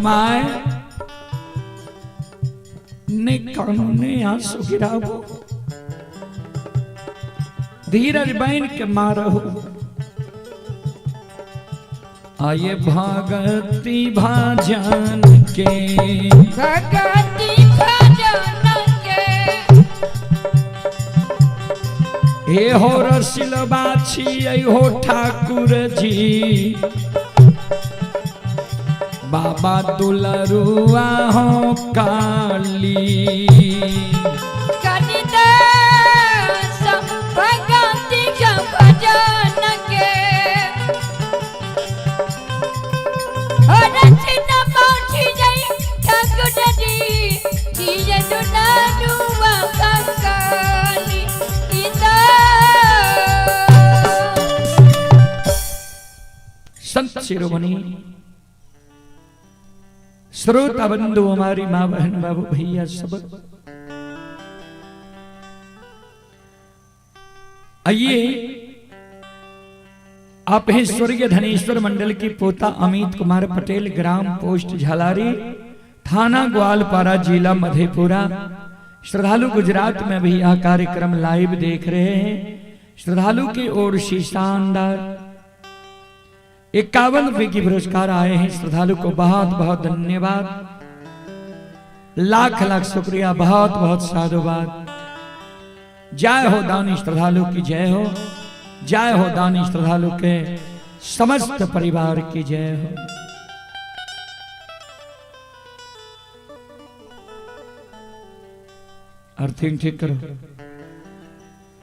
My ने कानू ने आंसू गिराबो, धीरज बन के मारो। आये भगती भजन के, भगती भजन के, हे हो रसिल बाछी हो ठाकुर जी, बाबा दुलरुआ हो काली। कालिदास भगती भजन के, रचना पाठी जय ठाकुर जी, ये दुलारुआ काली। संत शिरोमणि श्रोता बंधु, हमारी माँ बहन बाबू भैया सब, आइए आप हैं स्वर्गीय धनेश्वर मंडल की पोता अमित कुमार पटेल, ग्राम पोस्ट झालारी, थाना ग्वालपारा, जिला मधेपुरा। श्रद्धालु गुजरात में भी यह कार्यक्रम लाइव देख रहे हैं। श्रद्धालु की ओर से शानदार 51 रुपए की पुरस्कार आए हैं। श्रद्धालु को बहुत बहुत धन्यवाद, लाख लाख शुक्रिया, बहुत बहुत साधुवाद। जय हो दानी श्रद्धालु की जय हो, जय हो दानी श्रद्धालु के समस्त परिवार की जय हो। अर्थिंग ठीक करो।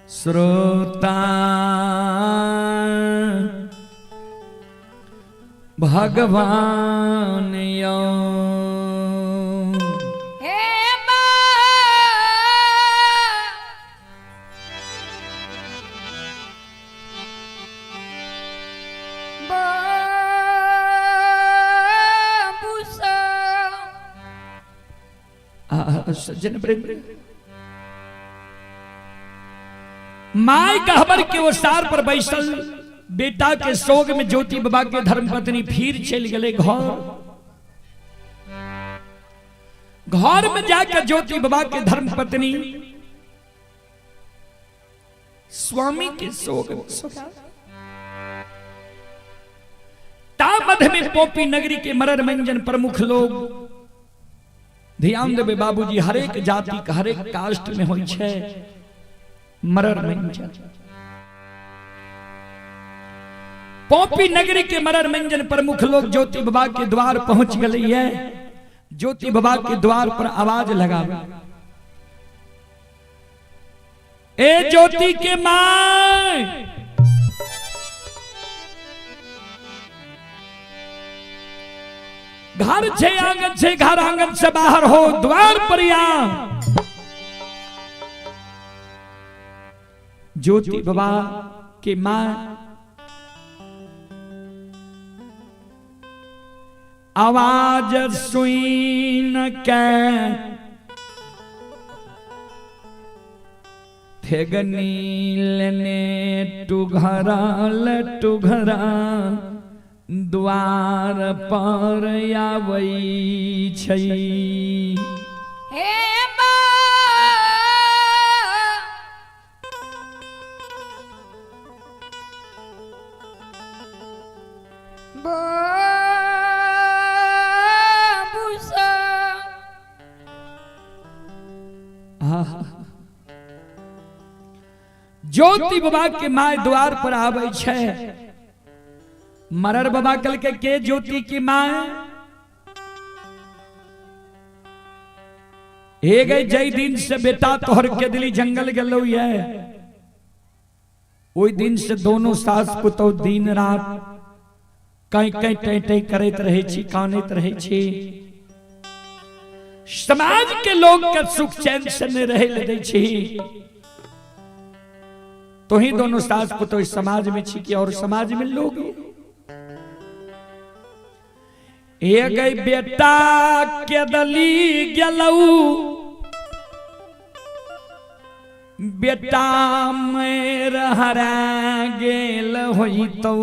श्रोता भगवान यो हे माँ, बाबू सा सज्जन वृंद, my गहबर के वो सार पर बैसल बेटा के शोक में ज्योति बाबा के धर्मपत्नी फिर चल गए घर। घर में जाकर ज्योति बाबा के धर्मपत्नी स्वामी के शोक में तामध में पोपी नगरी के मरर मंजन प्रमुख लोग, ध्यान देवे बाबूजी, हरेक जाति के हरेक कास्ट में होई छे मरर मंजन। पोपी नगरी के मरर मंजन प्रमुख लोग ज्योति बाबा के द्वार पहुंच गए है। ज्योति बाबा के द्वार पर आवाज लगावे, ए ज्योति के मां, घर छे आंगन छे, घर आंगन से बाहर हो, द्वार पर आ। ज्योति बाबा के मां आवाज सुन के ठेगनी लेने टुघरा टुघरा द्वार पर आबै छै। हे माँ, बाबू सा ज्योति बाबा के my द्वार पर आबै छै। मरर बाबा कल के ज्योति की my हे गई, जय दिन से बेटा तोहर के दिली जंगल गेलो ये, ओई दिन से दोनों सास पुतोह दिन रात कहीं कहीं टै टै करैत रहै छी, कानैत रहै छी। समाज के लोग के सुख चैन से नहीं रहे ले दै छी। तो ही दोनों सास पुतोह समाज में छी कि और समाज में लोग हे गई बेटा के दली गेलऊ, बेटा मेर हरा गेल होइतौ,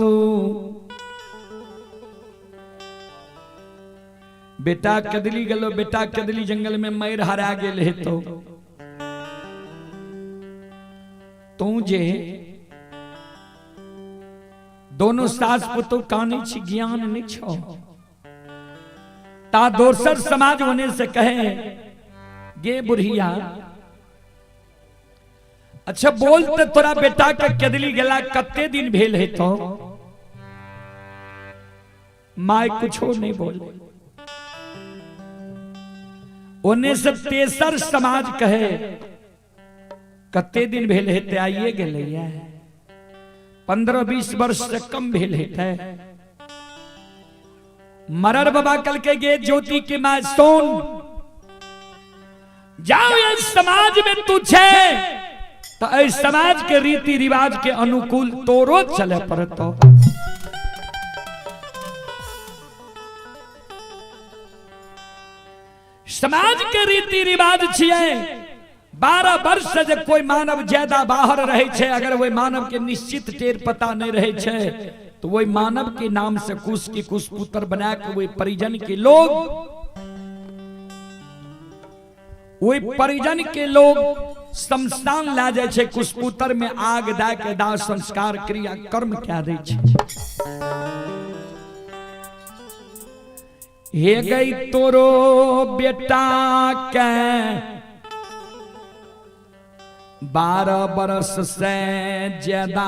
बेटा कदली गेलो, बेटा कदली जंगल में मर हरा गेल हेतो। तू जे दोनों सास पुतो काने छी, ज्ञान नहीं छो। ता दोसर समाज होने से कहे गे बुढ़िया, अच्छा बोल तो तोरा बेटा के कदली गेला कते दिन भेल है? तो my कुछो नहीं बोल। ओने से तेसर समाज कहे कते दिन भेल हेतै? आइए गेलैया, 15-20 वर्ष से कम भेल हेतै। मरर बाबा कल के गे ज्योति के माय सोन, जाओ इस समाज में तू छे तो इस समाज के रीति रिवाज के अनुकूल तोरो चले पड़तो। समाज के रीति रिवाज छिए 12 वर्ष से जब कोई मानव ज्यादा बाहर रहे छे, अगर वही मानव के निश्चित टेर पता नहीं रहे छे तो वही मानव के नाम से कुश की कुश पुत्र बना के वही परिजन के लोग, वही परिजन के लोग शमशान ला जाए छे, कुशपुत्र में आग दे के दाह संस्कार क्रिया कर्म क्या दे छे। हे गई तोरो बेटा के 12 बरस से ज्यादा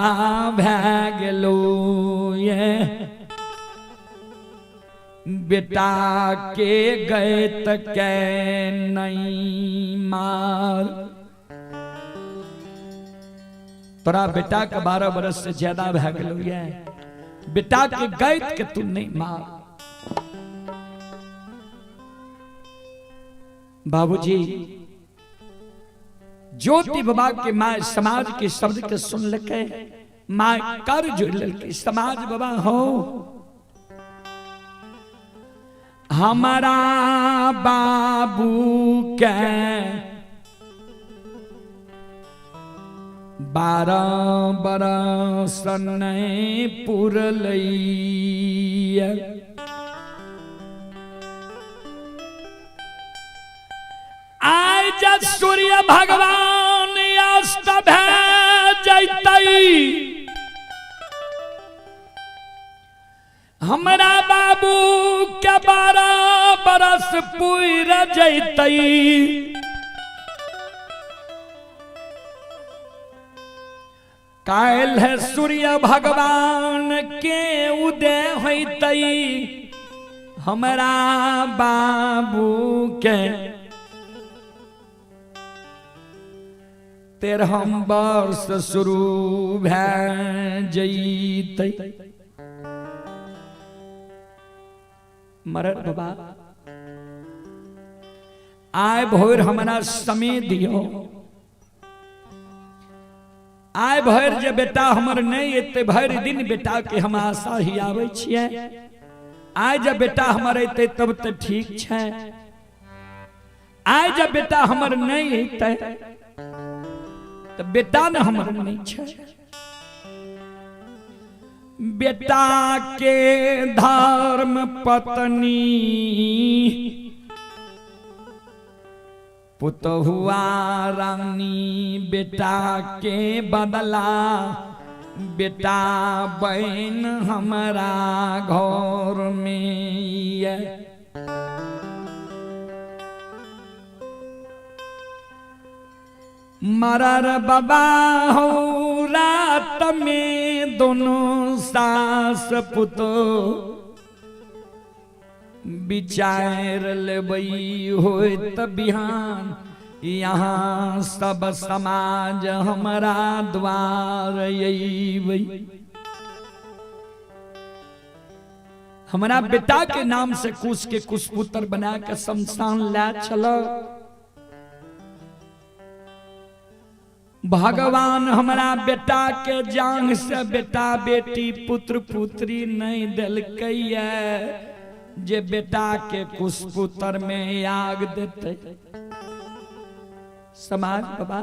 भै गेलो, ये बेटा के गए त के नहीं मार। तोरा बेटा के 12 बरस से ज्यादा भै गेलो, ये बेटा के गए के तू नहीं मार। बाबूजी ज्योति बाबा के माँ समाज के शब्द के सुन लके माँ कर जुड़ लके, समाज बाबा हो हमारा बाबू के 12 बरस नहीं पुरलैया। आय जब सूर्य भगवान अस्त भै जैतै, हमरा बाबू के 12 बरस पुर जैतै। काल्हि है सूर्य भगवान के उदय होइतै, हमरा बाबू के 13 वर्ष शुरू भै जैतै। मरर बाबा आय भोर हमरा समय दियो, आय भर जे बेटा हमर नहीं एते भर दिन बेटा के हम आशा ही आबै छियै, आय जब बेटा हमर एते तब तो ठीक छै, आय जब बेटा हमर नहीं एते तो बेटा न हमर नहीं छै। बेटा के धर्म पत्नी पुतहुआ रानी, बेटा के बदला बेटा बहन हमारा घर में ये। मरर बाबा हो रात में दोनों सास पुतो विचार लेबई होत बिहान, यहाँ सब समाज हमारा द्वार अइबै। हमारा बेटा के नाम से कुश के कुशपुत्र बना के शमशान ला चलो। भगवान हमारा बेटा के जांग से बेटा बेटी पुत्र पुत्री नहीं दिलकै जे बेटा के कुशपुत्र में आग देते। समाज बाबा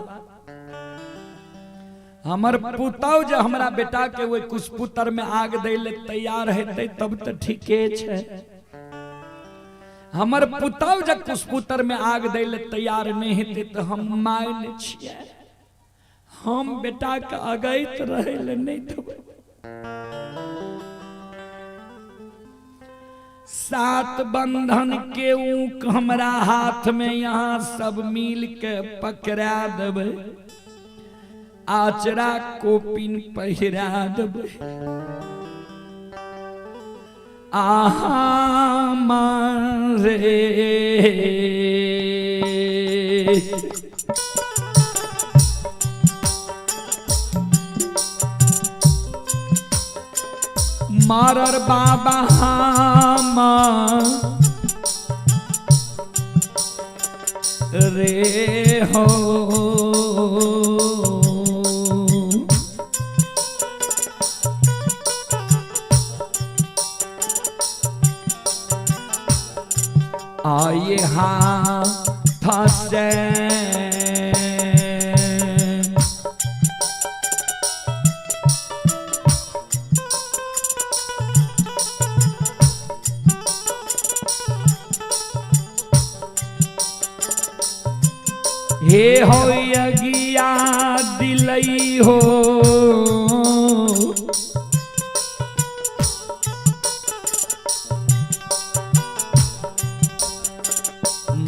हमर पुतौ जे हमरा बेटा के वही कुशपुत्र में आग दे ले तैयार हेतै तब तो ठीके छै। हमर पुतौ जब कुशपुतर में आग दै ले तैयार नहीं हेतै तऽ हम माय नहि छियै, हम बेटा के अगैत रहै ले नहीं देबै। सात बंधन के ऊक हमरा हाथ में यहाँ सब मिल के पकड़ा देबै, आचरा कोपिन पहिरा देबै। आहा मारे मारर बाबा हम रे हो। आये हाथ से हे हो यगिया दिलई हो,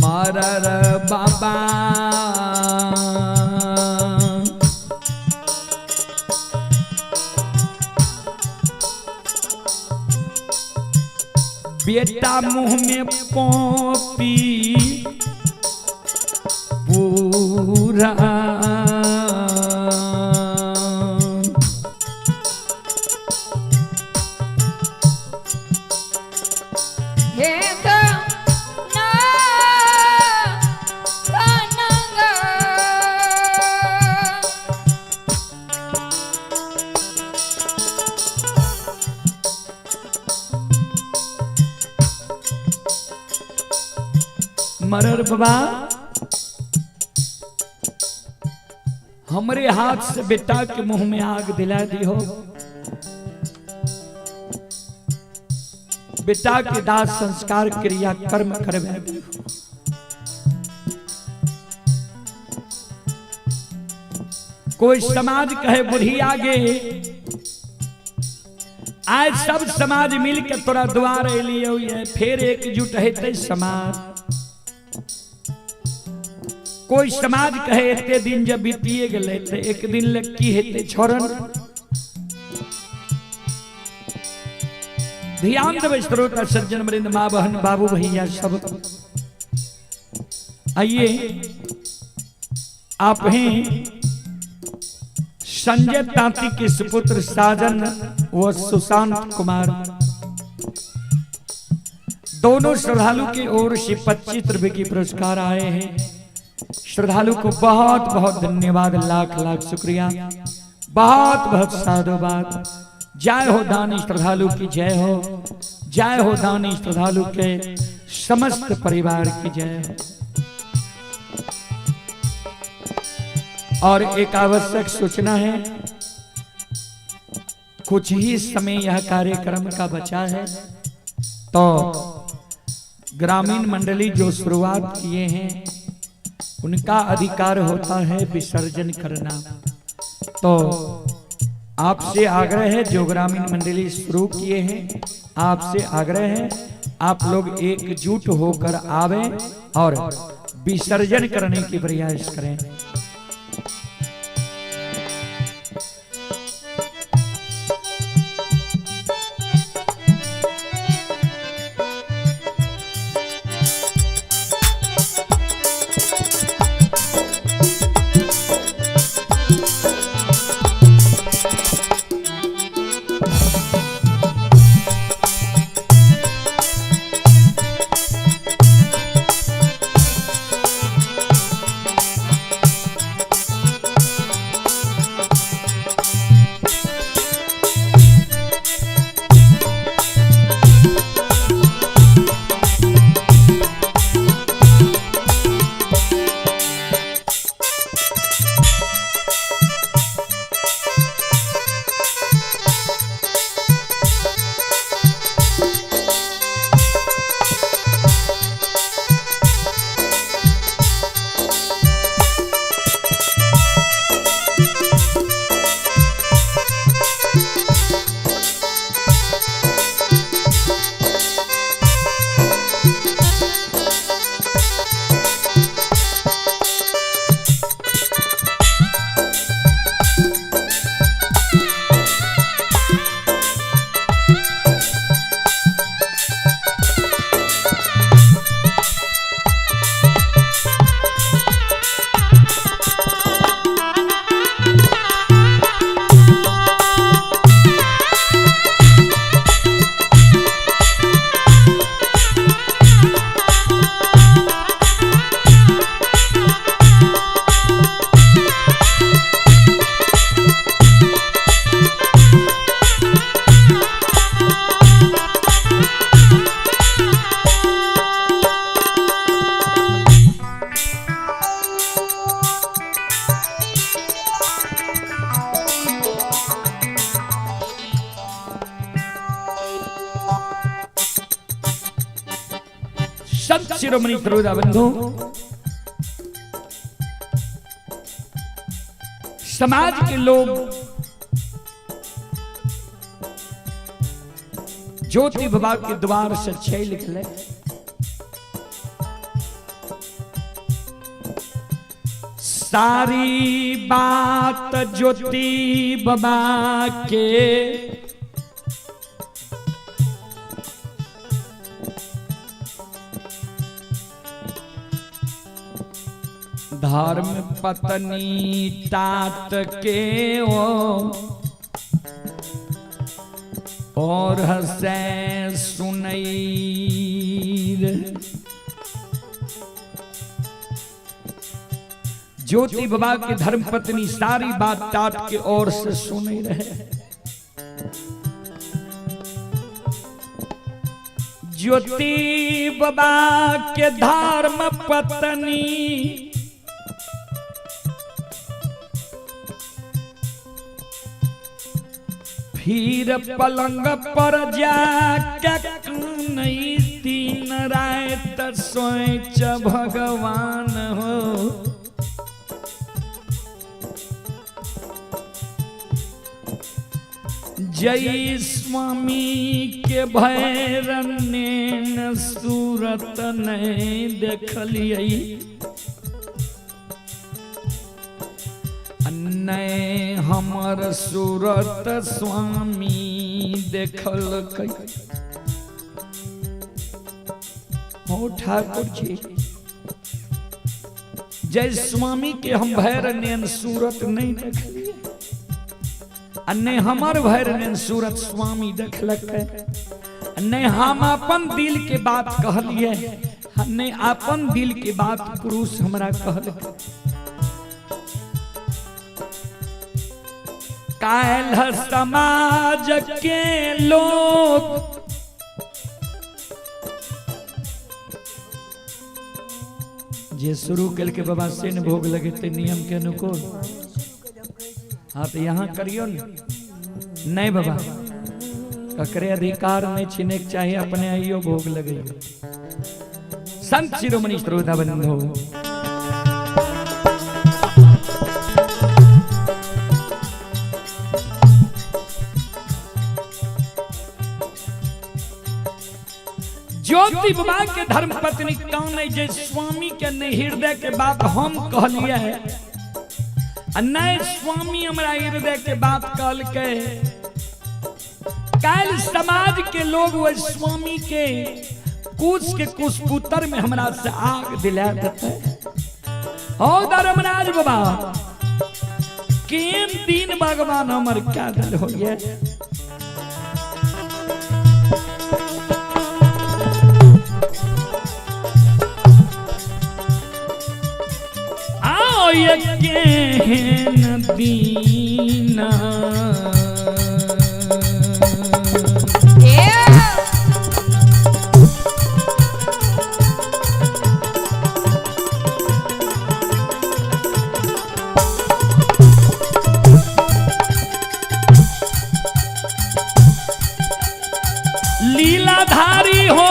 मरर बाबा बेटा मुंह में पॉपी पूरा। हे ना कनंगा मरर बाबा हमरे हाथ से बेटा के मुंह में आग दिला दी हो, बेटा के दाह संस्कार क्रिया कर्म करवा दी हो। कोई समाज कहे बुढ़ी आगे, आज सब समाज मिल के तोरा द्वार एलियो, फिर एकजुट हेतै समाज। कोई समाज कहे एते दिन जब बीतिए गेलै तऽ एक दिन ले की हेतै छोड़न। ध्यान देबै श्रोता सज्जन वृंद, माँ बहन बाबू भैया सब। आइए आप हैं संजय तांती के सुपुत्र साजन व सुशांत कुमार, दोनों श्रद्धालु की ओर से 25 रुपए की पुरस्कार आए हैं। श्रद्धालु को बहुत बहुत धन्यवाद, लाख लाख शुक्रिया, बहुत बहुत साधुवाद। जय हो दानी श्रद्धालु की जय हो, जय हो दानी श्रद्धालु के समस्त परिवार की जय हो। और एक आवश्यक सूचना है, कुछ ही समय यह कार्यक्रम का बचा है, तो ग्रामीण मंडली जो शुरुआत किए हैं उनका अधिकार होता है विसर्जन करना। तो आपसे आग्रह है, जो ग्रामीण मंडली शुरू किए हैं आपसे आग्रह है, आप लोग एकजुट होकर आवें और विसर्जन करने की प्रयास करें। संत शिरोमणि श्रोता बंधु, समाज के लोग ज्योति बाबा के द्वार से चल गए। सारी बात ज्योति बाबा के धर्म पत्नी तात के ओ और हसे सुनई। ज्योति बाबा के धर्म पत्नी सारी बात तात के ओर से सुन रहे। ज्योति बाबा के धर्म पत्नी फिर पलंग पर जाके नहीं दिन रात सोच भगवान हो। जय स्वामी के भैरनेन सूरत नहीं देखलियै, नहीं हमर सूरत स्वामी देखलकै। हो ठाकुर जी, जय स्वामी के हम भैरनेन सूरत नहीं देखलियै, नहीं हमर भैरनेन सूरत स्वामी देखलकै, नहीं हम अपन दिल के बात कहलियै, नहीं अपन दिल के बात पुरुष हमरा कहलकै। काल्ह समाज के लोग जे शुरू कल के बाबा से न भोग लगेते नियम के अनुकूल। हाँ तो यहाँ करियो न। नहीं बाबा, ककरे अधिकार नहीं छीने के चाहिए, अपने आइयो भोग लगे। संत शिरोमणि श्रोता बंधु, ज्योति बाबा के धर्म पत्नी कौन है जे स्वामी के नहीं हृदय के बात हम कहलिए है, नहीं स्वामी हमरा हृदय के बात कहलकै। काल्हि समाज के लोग वह स्वामी के कुश के कुशपुत्र में हमरा से आग दिला देते। हो धर्मराज बाबा, केन दिन भगवान हमर क्या दल हो गया। केहन दीना लीलाधारी हो,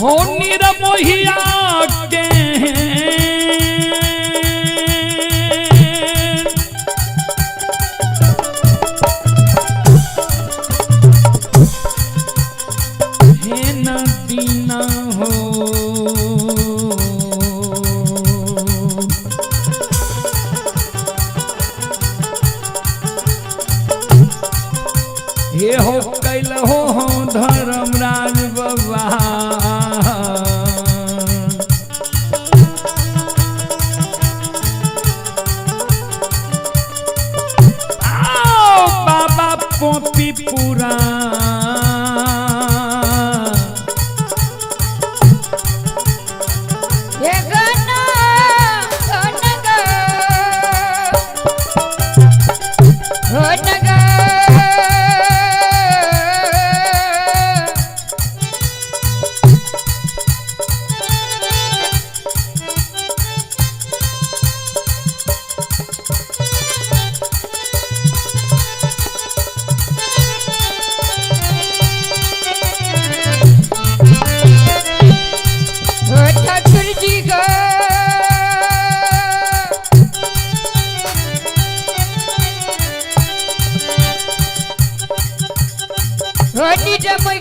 हो निरमोहिया के हे नदीना हो। हे हो कैल हो धर्मराज बाबा, आओ बाबा पोपी पूरा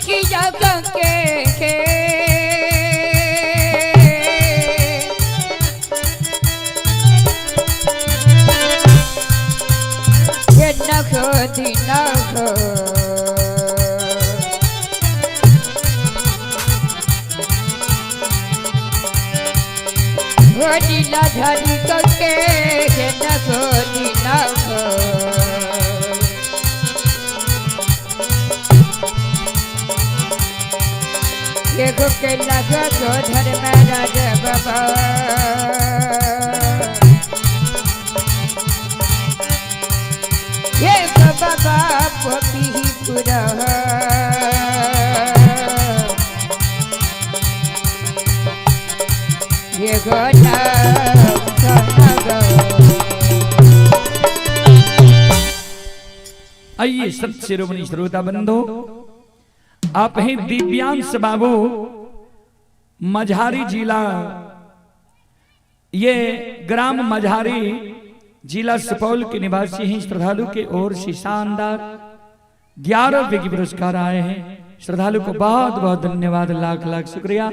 देखिया के हे नख दिनख नीला धरी के हे नख दिनख एगो के लगो धर्म राज बाबा एक बाबा पपीपुरा एगो नाम आइए संत शिरोमणि श्रोता बंधु, आप हैं दिव्यांश बाबू, मझारी जिला, ये ग्राम मझारी जिला सुपौल के निवासी हैं। श्रद्धालु के ओर से शानदार 11 रुपए के पुरस्कार आए हैं। श्रद्धालु को बहुत बहुत धन्यवाद, लाख लाख शुक्रिया,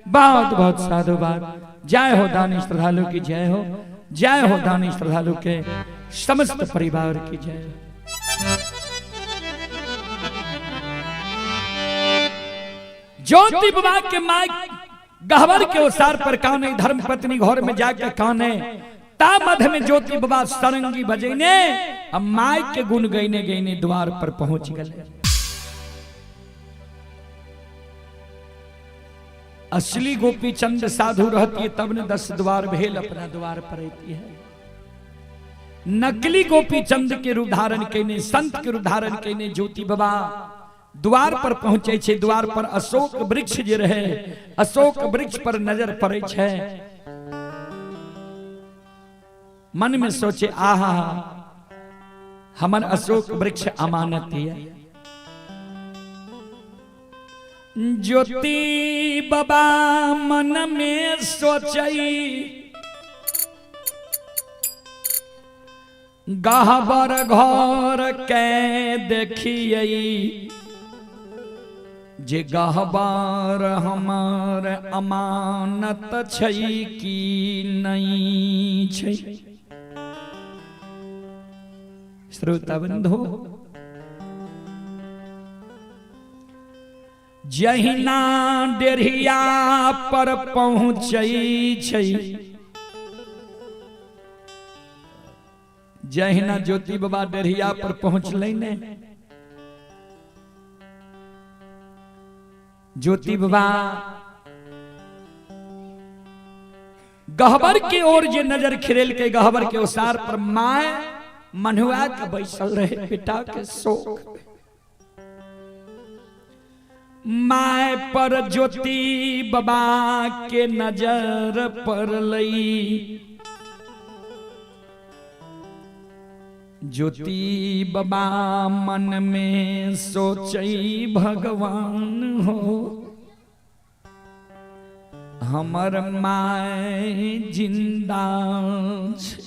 बहुत बहुत साधुवाद। जय हो दानी श्रद्धालु की जय हो, जय हो दानी श्रद्धालु के समस्त परिवार की जय हो। ज्योति बाबा के माइक गहवर के ओसार पर काने, धर्म पत्नी घर में जाके काने, ता मध्य में ज्योति बाबा सरंगी बजेने अब माइक के गुण गईने गईने द्वार पर पहुंच गए। असली गोपी चंद साधु रहती है तब ने 10 द्वार भेल अपना द्वार पर रहती है। नकली गोपी चंद के रूप धारण केने, संत के रूप धारण केने ज्योति बाबा द्वार पर पहुंचे छे। द्वार पर अशोक वृक्ष जे रहे, अशोक वृक्ष पर नजर पड़े छे। मन में सोचे, आहा हमर अशोक वृक्ष अमानत है। ज्योति बाबा मन में सोचई, गहबर घर के देखियई, जे गहबर हमार अमानत छै कि नहीं छै। श्रोता बंधु, जहिना डेढ़िया पर पहुँचै छै, जहिना ज्योति बाबा डेढ़िया पर पहुँचलै ने, ज्योति बाबा गहबर के ओर जे नजर खिरेल के गहबर के ओसार पर my मनुआ के बैसल रहे पिता के शोक। My पर ज्योति बाबा के नजर पड़लई, ज्योति बाबा मन में सोचई भगवान हो, हमर my जिंदा छै।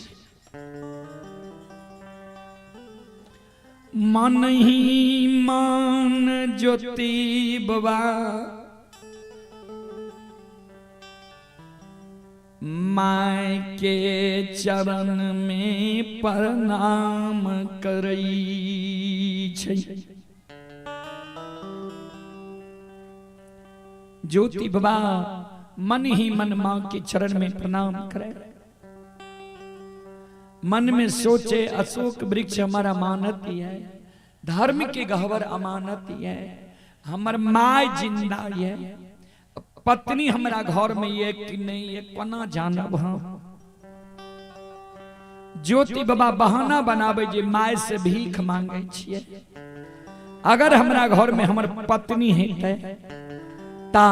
मन ही मान ज्योति बाबा my के चरण में प्रणाम करई छै। ज्योति बाबा मन ही मन मां के चरण में प्रणाम करे, मन में सोचे अशोक वृक्ष हमारा अमानत ही है, धर्म के गहवर अमानत ही है, हमर my जिंदा है, पत्नी हमारा घर में ये कि नहीं ये कोना जानब हम। ज्योति बाबा बहाना बनावे जे my से भीख मांगे छिए, अगर हमरा घर में हमर पत्नी है ता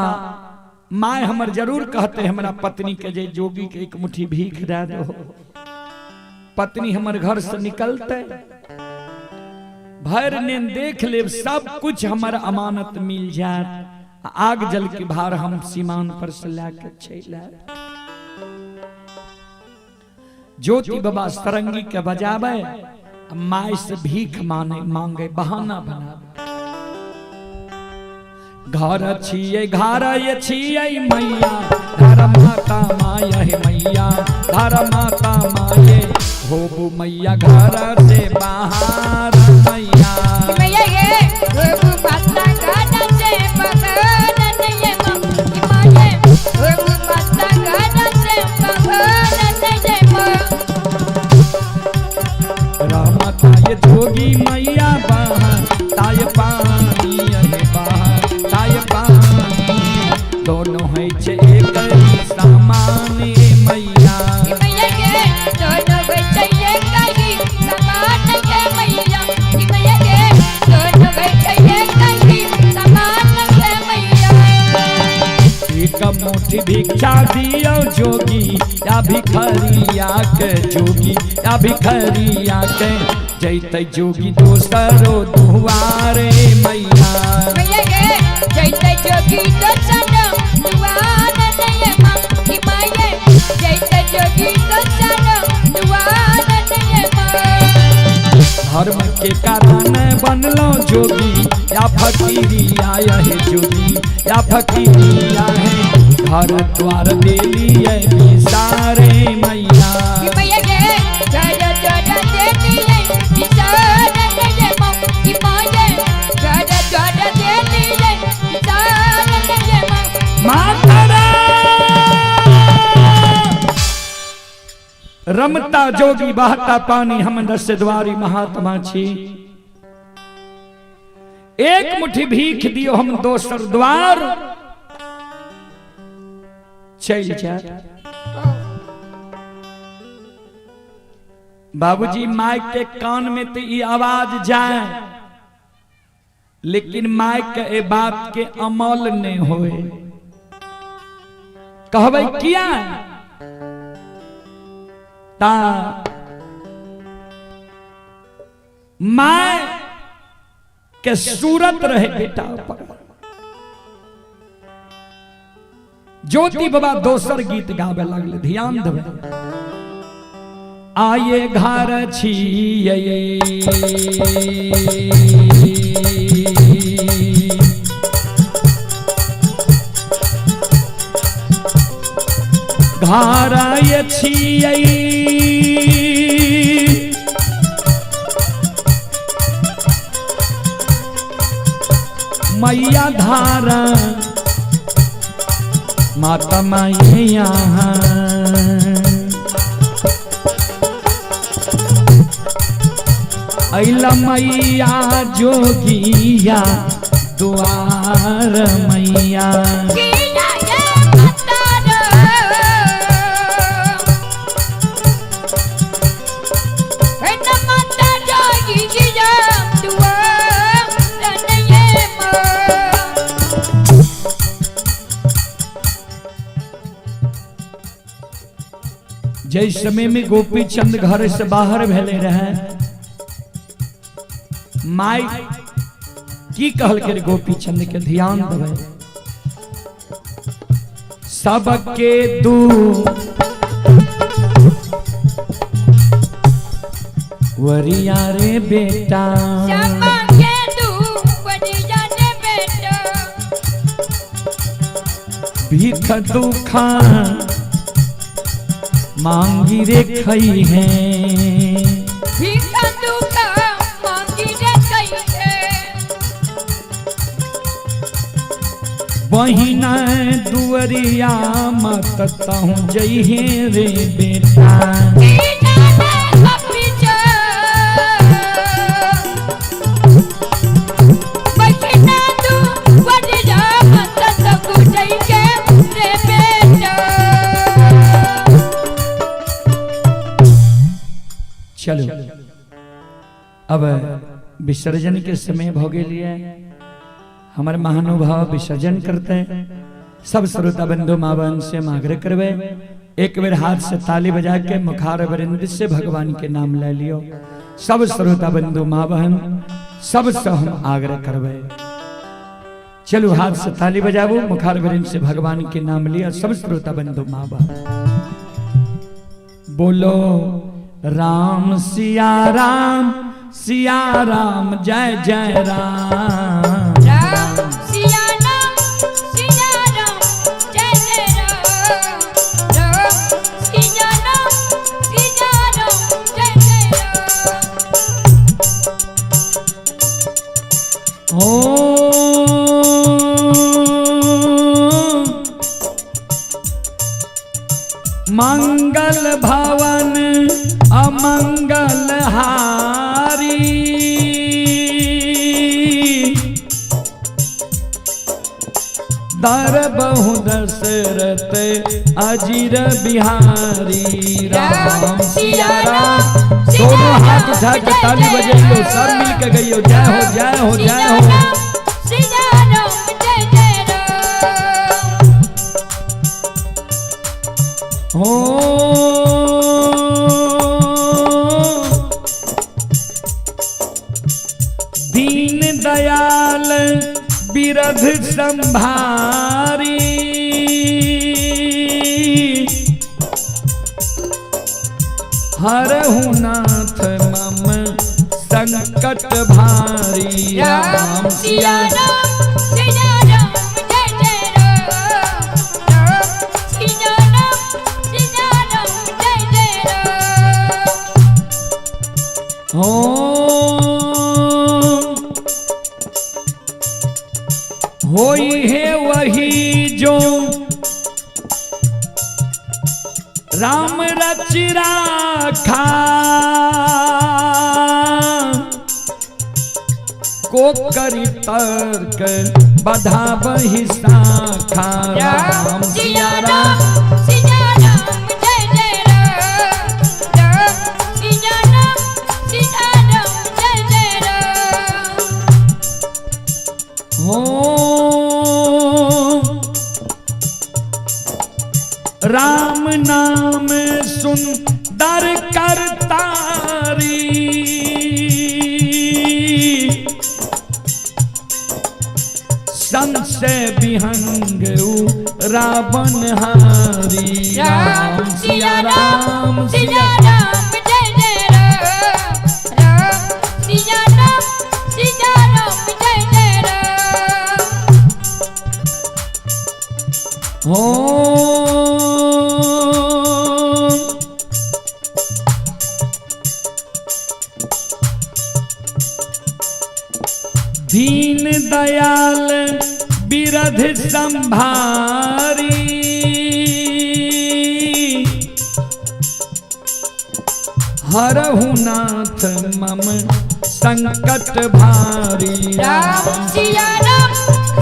my हमर जरूर कहते हमरा पत्नी के जे जोगी के एक मुट्ठी भीख दे दो। पत्नी हमर घर से निकलते भर ने देख ले सब कुछ हमर अमानत मिल जात, आग जल के भार हम सीमान पर से लाके चल। ज्योति बाबा सरंगी के बजावे, my से भीख माने मांगे, बहाना बनावे। घर छियै घर ये छियै मैया, घर माता माया हे मैया, घर माता माये होबू मैया घर से बाहर मैया। मैया ये होबू माता घर से बाहर नहीं माये, होबू माता घर से बाहर नहीं माँ। रामता ये जोगी मैया बाहर ताय पानी हे बाहर ताय पानी, दोनों है छे एक समान मैया। मैया के दोनों है छे एक ही समान के मैया। मैया के दोनों है छे एक ही समान के मैया। एक मुट्ठी भिक्षा दियो जोगी या भिखरिया के जोगी या भिखरिया के, जैते जोगी दोसरो दुआरे मैया। मैया के जैते जोगी दोसरो दुआर नहीं माँ कि माये, जैते जोगी दोसरो दुआर नहीं माँ। धर्म के कारण बनलो जोगी या फकीरिया है जोगी या फकीरिया है, घर द्वार देलिए बिसारे मैया। मैया के घर द्वार देलिए बिसारे नहीं माँ कि माये, घर द्वार देलिए बिसारे नहीं माँ। माता रमता जोगी बहता पानी, हम दस द्वारी महात्मा छी। एक मुट्ठी भीख दियो हम दोसर द्वार चल जा। बाबूजी माइक के कान में तो ये आवाज जाए, लेकिन माइक के ए बात के अमल नहीं होए। कहबै किया ता my के सूरत रहे बेटा पर। ज्योति बाबा दोसर गीत गावे लगले, ध्यान देवे। आये घर छियै घर ये छियै, मैया धारा माता मैया। अइला मैया जोगिया द्वार मैया। जै समय में गोपी चंद घर से बाहर भेले रहे, माई की कहल के गोपी चंद के ध्यान देवे, सबके दू वरिया रे बेटा, सबके दू वरिया रे बेटा, भीख दुखा मांगी रे खई है, भीख दुखा मांगी रे खई है, बहिना दुअरिया मत तहु जइहे रे बेटा। चलो अब विसर्जन के समय भ गेलिए, हमारे महानुभाव विसर्जन करते हैं। सब श्रोता बंधु माँ बहन से आग्रह करवे, एक बेर हाथ से ताली बजा के मुखार वरिंद से भगवान के नाम ले लियो। सब श्रोता बंधु माँ बहन सब से हम आग्रह करवे, चलो हाथ से ताली बजाबो, मुखार वरिंद से भगवान के नाम लिया। सब श्रोता बंधु माँ बहन बोलो राम सिया राम सिया राम जय जय राम, राम सिया राम। मंगल भवन अमंगल हारी, दर बहु दशरथ अजीर बिहारी। राम सिया राम। दोनों हाथ उठा के ताली बजाइयो, सब मिल के गइयो, जय हो जय हो जय हो। सिया राम जय जय राम। हो दीन दयाल बिरध संभारी, हरहु नाथ मम संकट भारी। राम सिया राम सिया राम जय जय राम। राम सिया राम सिया राम जय जय राम। हो होई है वही जो राम रच राखा, को करी तर्क बधा बही शाखा। राम सिया राम सिया राम जय जय राम। राम सिया राम सिया राम जय जय राम। हो राम नाम सुंदर करतारी, संशय विहंग रावण हारी। राम सिया राम सिया राम जय जय राम। राम सिया राम सिया राम जय जय राम। हो दीन दयाल बिरध संभारी, हरहु नाथ मम संकट भारी। राम सिया राम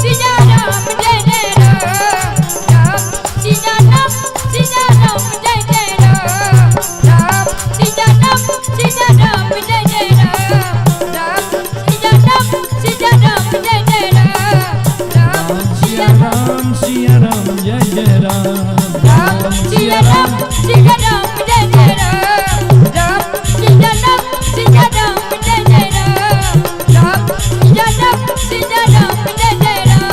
सिया राम जय जय राम। राम सिया राम सिया राम जय जय राम। राम सिया राम सिया राम जय जय राम। राम सिया राम सिया राम जय जय राम। राम सिया राम सिया राम जय जय राम। राम सिया राम सिया राम जय जय राम। राम सिया राम सिया राम जय जय राम। राम सिया राम सिया राम जय जय राम।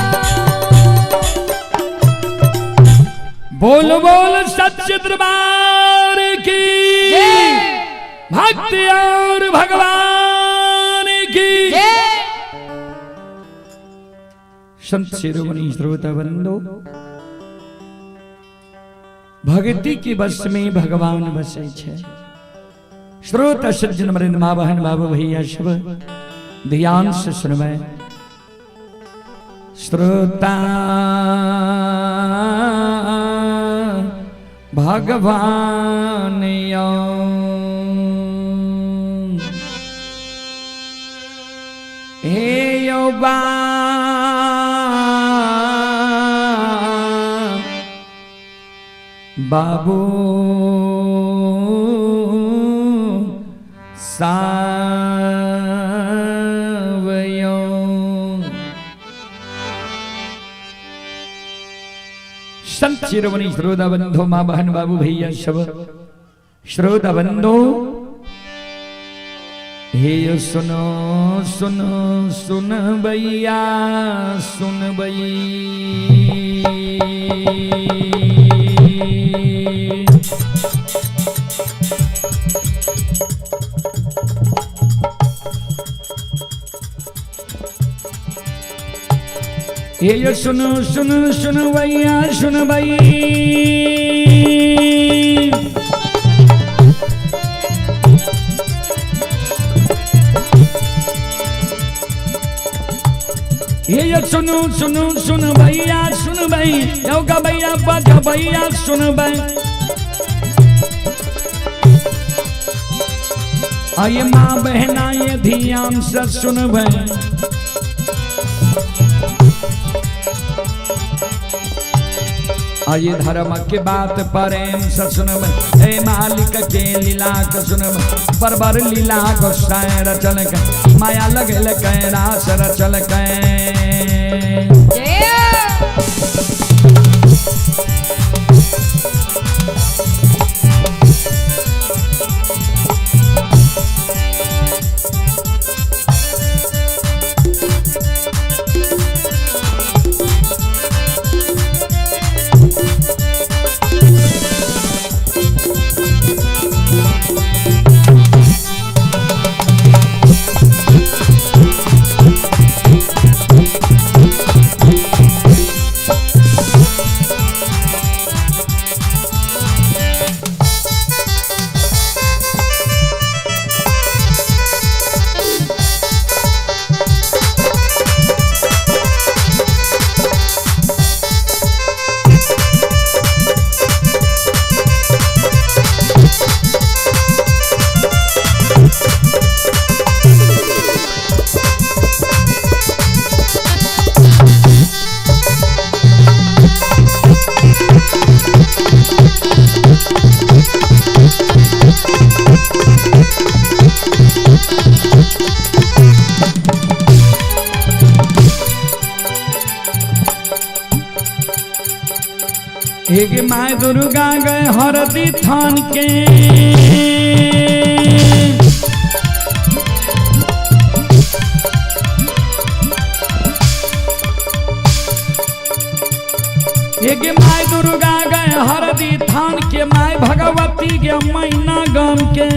बोल बोल सच्चे दरबार की, भक्ति और भगवान की। संत शिरोमणि श्रोता बंधो, भक्ति के बस में भगवान बसे छे। श्रोता सज्जन मरिंद माँ बहन बाबू भैया सब ध्यान से सुनवे। श्रोता भगवान यो हे यो बा बाबू सावयो। संत शिरोमणि श्रोता बंधो माँ बहन बाबू भैया सब श्रोता बंधो, हे सुनो सुनो सुन भैया सुन भई, हे सुनो सुनो सुन भैया सुन भई, ये सुनो सुनो सुन भैया सुन भई, योगा भैया बाजा भैया सुन भई। आये माँ बहना ये ध्यान से सुनबै। आये धर्म के बात प्रेम से सुनबै, ए मालिक के लीला के सुनबै। बरबर लीला गोसाई रचल के, माया लगल के रास रचल के। एक my Durga गए हरदी थान के, एक my Durga गए हरदी थान के, my Bhagwati के मैना गाम के।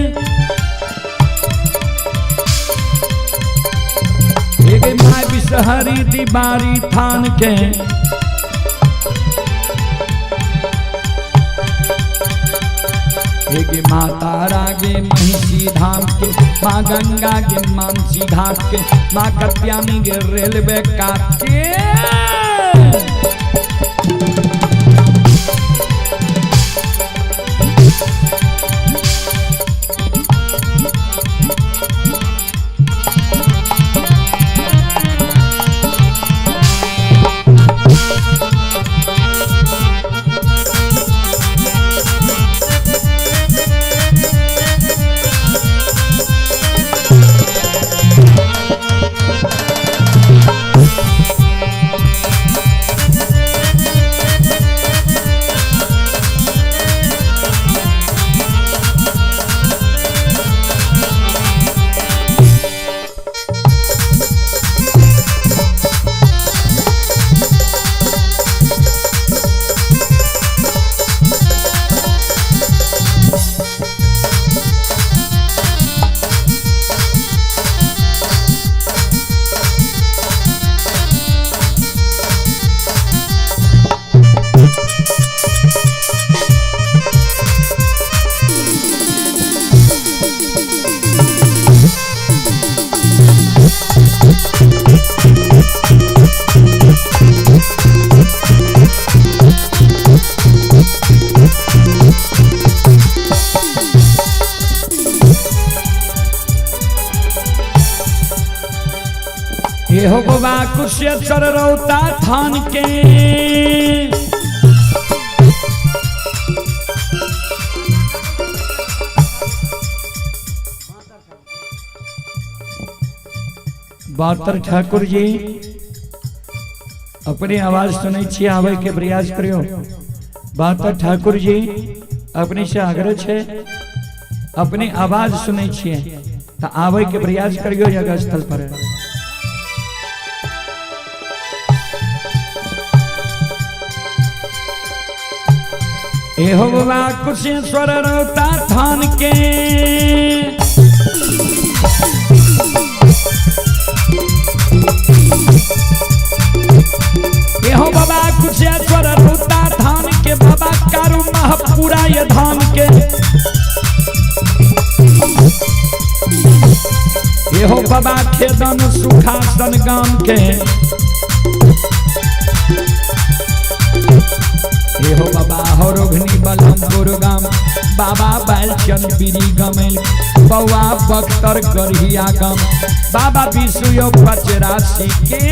एक my Bishahari दीवारी थान के, एक माँ तारा गे महिषी धाम के, माँ गंगा के मानसी घाट के, माँ कत्यानी के रेलवे काट के। हो बाबा कुशेश्वर रौता थान के, बातर ठाकुर जी अपनी आवाज सुनै छी, आबै के प्रयास करियो। बातर ठाकुर जी अपने से आग्रह छे, अपनी आवाज सुनै छियै त आबै के प्रयास करियो यज्ञ स्थल पर। एहो बाबा कुशेश्वर रौता थान के, एहो बाबा कुशेश्वर रौता थान के, बाबा कारू महपुरा ये धाम के। एहो बाबा खेदन सुखासन गाम के, एहो बाबा हो रोघनी बलमपुर गाम बाबा बैलचंद बीरी गमेल बौआ बख्तर गढ़िया गाम बाबा विशु पचरासी के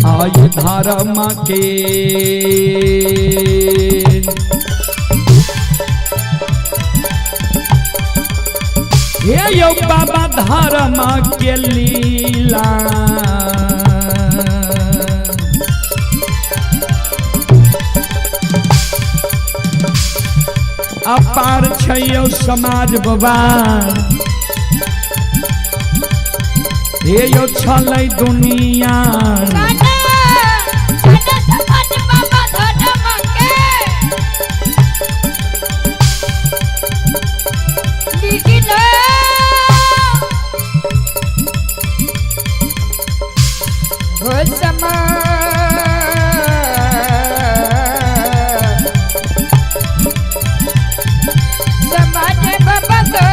आय धर्म के हे यो बाबा धर्म के लीला अपार छै समाज बाबा हे यो छलै दुनिया साडा साडा समाज बाबा धर्म के लिखिलो हो समा समाज बाबा को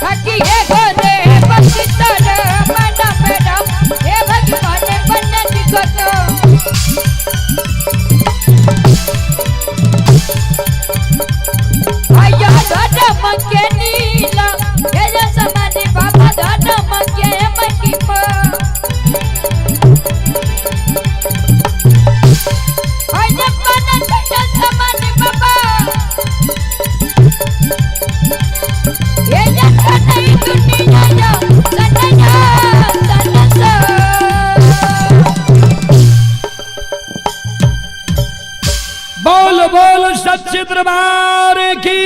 हकी हे गोरे पतितर मना मेरा हे भगवान बन दिखतो आया धर्म के नीला हे जे समाज बाबा धर्म के महिमा आया बन समाज बाबा ये जगत दुनिया यो सनया सनसा। बोल बोल सच्चे दरबार की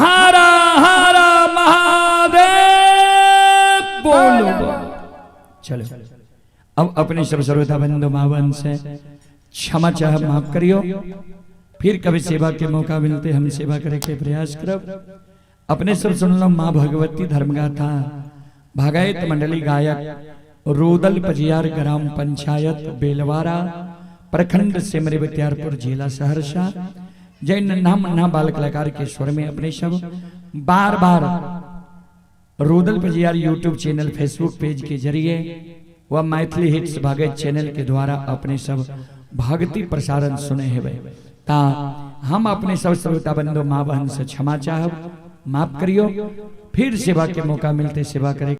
हारा हारा महादेव बोलो बोल चलो अब अपने सब श्रोता बंधु मावन से क्षमा चाह माफ करियो। फिर कभी सेवा के मौका मिलते हम सेवा करे के प्रयास करब। अपने सब सुन लो माँ भगवती धर्मगाथा भागायत मंडली गायक रोदल पजियार ग्राम पंचायत बेलवारा प्रखंड सिमरी बख्तियारपुर जिला सहरसा जय नन्हा मन्हा बाल कलाकार के स्वर में अपने सब बार बार Rudal Pajiyar YouTube channel Facebook page के जरिए व मैथिली हिट्स भागवत चैनल के द्वारा अपने सब भक्ति प्रसारण सुने हेबे ता हम अपने सब श्रोता बंधु माँ बहन से क्षमा चाहब माफ करियो। फिर सेवा के मौका मिलते सेवा करे।